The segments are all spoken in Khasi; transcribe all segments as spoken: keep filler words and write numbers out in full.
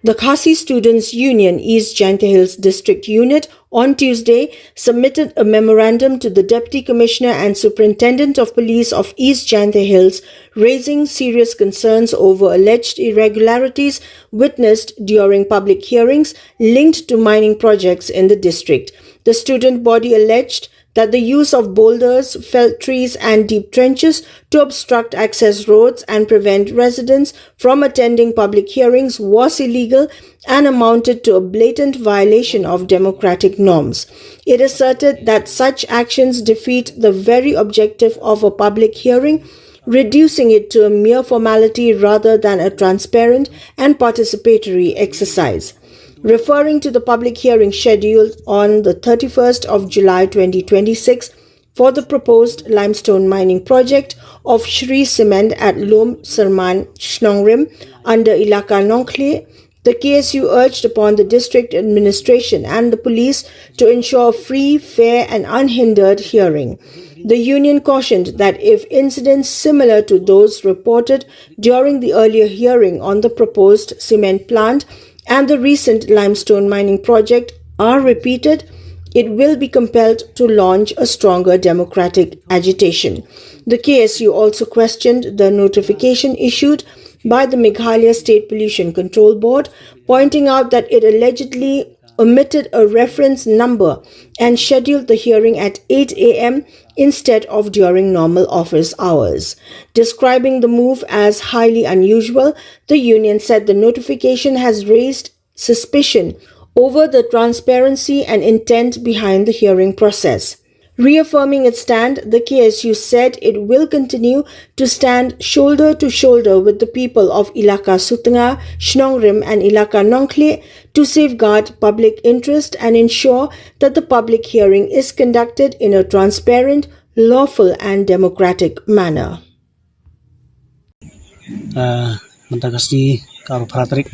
The Khasi Students Union East Jaintia Hills District Unit on Tuesday submitted a memorandum to the Deputy Commissioner and Superintendent of Police of East Jaintia Hills, raising serious concerns over alleged irregularities witnessed during public hearings linked to mining projects in the district. The student body alleged that the use of boulders, felled trees, and deep trenches to obstruct access roads and prevent residents from attending public hearings was illegal and amounted to a blatant violation of democratic norms. It asserted that such actions defeat the very objective of a public hearing, reducing it to a mere formality rather than a transparent and participatory exercise. Referring to the public hearing scheduled on the thirty-first of July twenty twenty-six for the proposed limestone mining project of Shri Cement at Lum Serman Shnongrim under Ilaka Nongkhlieh, the K S U urged upon the district administration and the police to ensure a free, fair, and unhindered hearing. The union cautioned that if incidents similar to those reported during the earlier hearing on the proposed cement plant and the recent limestone mining project are repeated, it will be compelled to launch a stronger democratic agitation. The K S U also questioned the notification issued by the Meghalaya State Pollution Control Board, pointing out that it allegedly omitted a reference number and scheduled the hearing at eight a m instead of during normal office hours. Describing the move as highly unusual, the union said the notification has raised suspicion over the transparency and intent behind the hearing process. Reaffirming its stand, the K S U said it will continue to stand shoulder to shoulder with the people of Ilaka Sutnga, Shnongrim, and Ilaka Nongkhlieh to safeguard public interest and ensure that the public hearing is conducted in a transparent, lawful, and democratic manner. Ah, mynta ka sngi ka arphew phra tarik,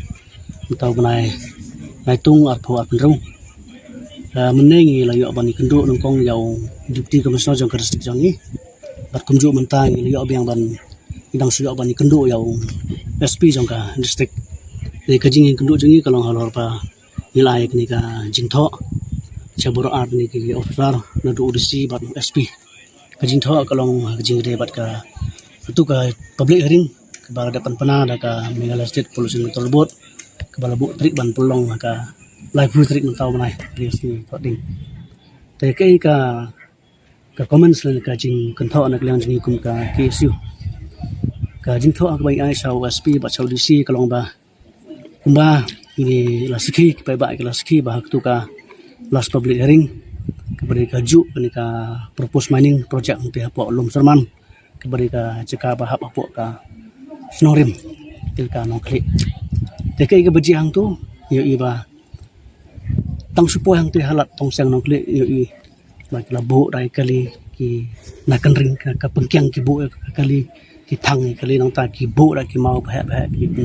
mynta u bnai Naitung arphew arphew hynriew. Ah, mynne ngi la ïoh ban ïakynduh nyngkong ïa u Deputy Commissioner jong ka district jong ngi. Bad kumjuh mynta ngi la ïoh biang ban, ngi dang shu ïoh ban ïakynduh ïa u S P jong ka district. Te ka jingïakynduh jong ngi ka long halor ba ngi la ai kane ka jingthoh sha baroh ar kine ki officer, naduh u D C bad u S P. Ka jingthoh ka long ha ka jingïadei bad ka, katu ka public hearing kaba la dep pynbna da ka Meghalaya State Pollution Control Board, kaba la buh tarik ban pynlong ha ka laiphew tarik mynta u bnai, tarik sni thoh ding. Te kaei ka, ka comments lane ka jingkynthoh na ka liang jong ngi kum ka K S U. Ka jingthoh kaba ngi ai sha u S P bad sha u D C ka long ba kumba ngi la sakhi, ki paidbah ki la sakhi ba ha katu ka last public hearing kaba dei kajuh kane ka proposed mining project hangtei hapoh Lum Serman, kaba dei ka jaka ba hap hapoh ka Shnongrim, Ilaka Nongkhlieh. Te kaei kaba jia hangto, ïohi ba tang shu poi hangtei ha Lat Tongseng Nongkhlieh, ïohi ba ki la buh da ki kali, ki na kynring ka, ka pynkiang ki buh ka kali, ki thang ki kali, nangta ki buh da ki maw baheh baheh, ki, ki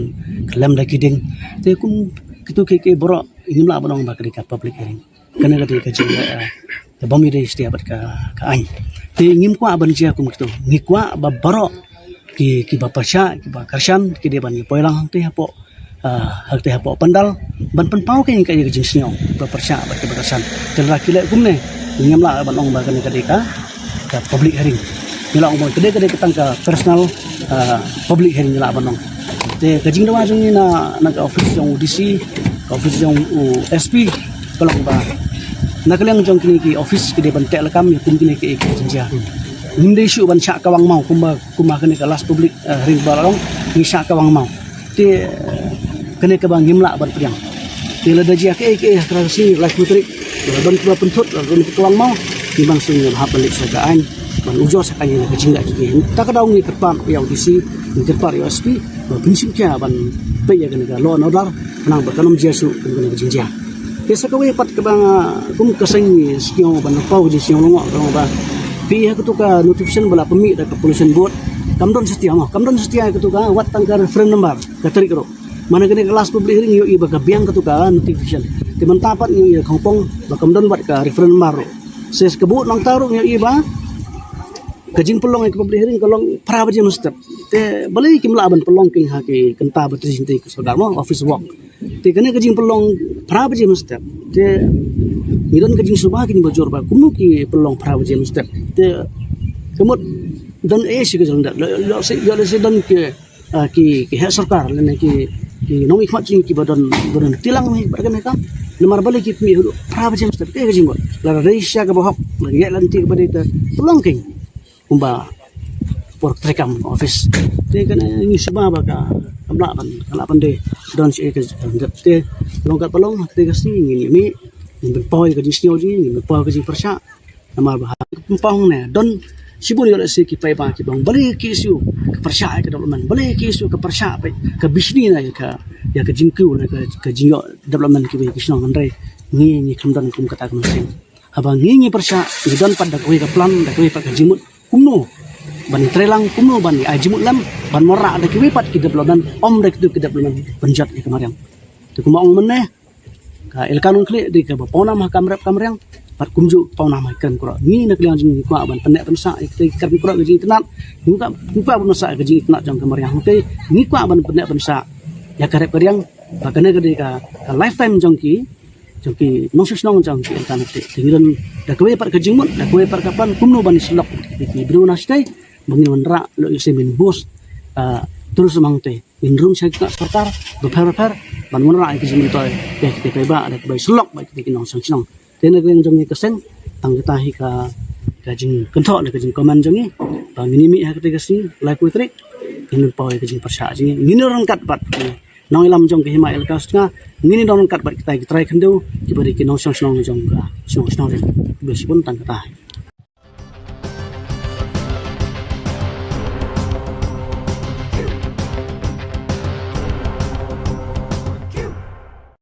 khlem da ki dieng. Te kum kitu kiei kiei baroh ngim lah ban ong ba ka dei ka public hearing. Kane ka dei ka jing, eh, ka bym ïadei satia bad ka, ka aiñ. Te ngim kwah ban jia kum kitu. Ngi kwah ba baroh ki, kiba pyrshah, kiba kyrshan, ki dei ban ïa poi lang hangtei hapoh, ah, hangtei hapoh pandal ban pynpaw ka, ka, ka jingsngew ba pyrshah bad kiba kyrshan. Te lada ki leh kumne, ngim lah ban ong ba kane ka dei ka, ka public hearing. Ngi lah ong ba ka dei, ka dei ka tang ka personal, ah, public hearing ngi lah ban ong. Te ka jingdawa jong ngi na, na ka office jong u D C, ka office jong u S P, ka long ba na ka liang jong kine ki office ki dei ban teh lakam ïa kum kine ki, ki jingjia. Ngim dei shuh ban shah kawang maw kumba, kumba kane ka last public, eh, hearing ba la long, ngi shah kawang maw. Te, eh, kane kaba ngim lah ban pdiang. Te lada jia kaei kaei ha ka sngi laiphew tarik, lada don kiba pynthut, lada don kiba kawang maw, ngi bang shu ngi hap ban leit sha ka aiñ ban ujor sha ka aiñ ïa ka jingda jong ngi. Ta ka daw ngi kyrpad ïa u D C, ngi kyrpad ïa u S P ba pynshim khia ban peit ïa kane ka law and order, khnang ba kan ym jia shuh kum kane ka jingjia. Te sa kawei pat kaba nga kum ka seng ngi sngew ban pynpaw ka jingsngew lyngngoh ka long ba phi, ha katu ka notification ba la pynmih da ka Pollution Board, kam don satia mo, kam don satia katu ka, wat tang ka reference number, ka tarik ruh. Mane kane ka last public hearing ngi ïohi ba ka biang katu ka notification. Te mynta pat ngi ïohi khongpong ba kam don wat ka reference number ruh. Sa ka buh nangta ruh ngi ïohi ba ka jingpynlong ïa ka public hearing ka long phra baje mynstep. Te balei kim lah ban pynlong keiñ ha ki kynta ba three jingtei ka sorkar mo, office work. Te kane ka jingpynlong phra baje mynstep. Te ngi don ka jingsuba keiñ ba jur ba kumno ki pynlong phra baje mynstep. Te ka mut don ei shi ka jingdon, ïoh lehse don ki, ah, ki, ki heh sorkar lane ki, ki nongmihkhmat jong ngi kiba don, ba don tilang hi bad kane ka. Namar balei ki pynmih haduh phra baje mynstep, kaei ka jingmut? Lada dei shisha kaba hok, lada ïaid lynti kaba dei te pynlong keiñ kumba por treikam office. Te kane ngi suba ba ka, kam lah ban, kam lah ban dei don shi ka jingdon. Te long katba long, te ka sngi ngin ïa mih, ngin pynpaw ïa ka jingsngew jong ngi, ngin pynpaw ïa ka jingpyrshah. Namar ba ha ka pynpaw hangne don shibun, ïoh lehse ki paidbah kiba ong balei ka KSU ka pyrshah ïa ka development, balei ka KSU ka pyrshah, ka bishni na ïa ka, ïa ka jingkiew na ka, ka jingïoh development kiba ïa ki shnong, hynrei ngi, ngi khlem don kum kata ka mynsiem. Haba ngi, ngi pyrshah, ngi don pat da kawei ka plan, da kawei pat ka jingmut kumno ban treilang, kumno ban ai jingmut lem ban wanrah da kiwei pat ki development, ym da kitu ki development ban jot ïa ka mariang. Te kumba ong mynne, ka Elaka Nongkhlieh dei kaba pawnam ha kam rep kam riang, bad kumjuh pawnam ha ki kren krok. Ngi na ka liang jong ngi kwah ban pynneh pynsah ïa ka kren krok, ka jingitynnad. Ngi kwah, ngi kwah ban pynsah ïa ka jingitynnad jong ka mariang. Te ngi kwah ban pynneh pynsah ïa ka rep ka riang. Ba kane ka dei ka, ka lifetime jong ki, jong ki nongshong shnong jong ki Elaka Nongkhlieh. Te ngi don da kawei pat ka jingmut, da kawei pat ka plan kumno ban ïasyllok ïa ki briew na shatei ba ngin wanrah, ïoh lehse ban boost, ah, tourism hangtei. Ngin rung sha ki tnat sorkar bapher bapher ban wanrah ïa ki jingmyntoi ïa kitei ki paidbah, da kaba ïasyllok bad kitei ki nongshong shnong. Te na ka liang jong ngi ka seng, tang kata hi ka, ka jingkynthoh ne ka jingkmen jong ngi ba ngin ïa mih ha katei ka sngi laiphew tarik, ngin pynpaw ïa ka jingpyrshah jong ngi, ngin ïa ryngkat bad ki nongïalam jong ka Hima Elaka Sutnga, ngin ïa don ryngkat bad kita ki trai khyndew kiba dei ki nongshong shnong jong ka shnong Shnongriat. Khublei shibun, tang kata hi.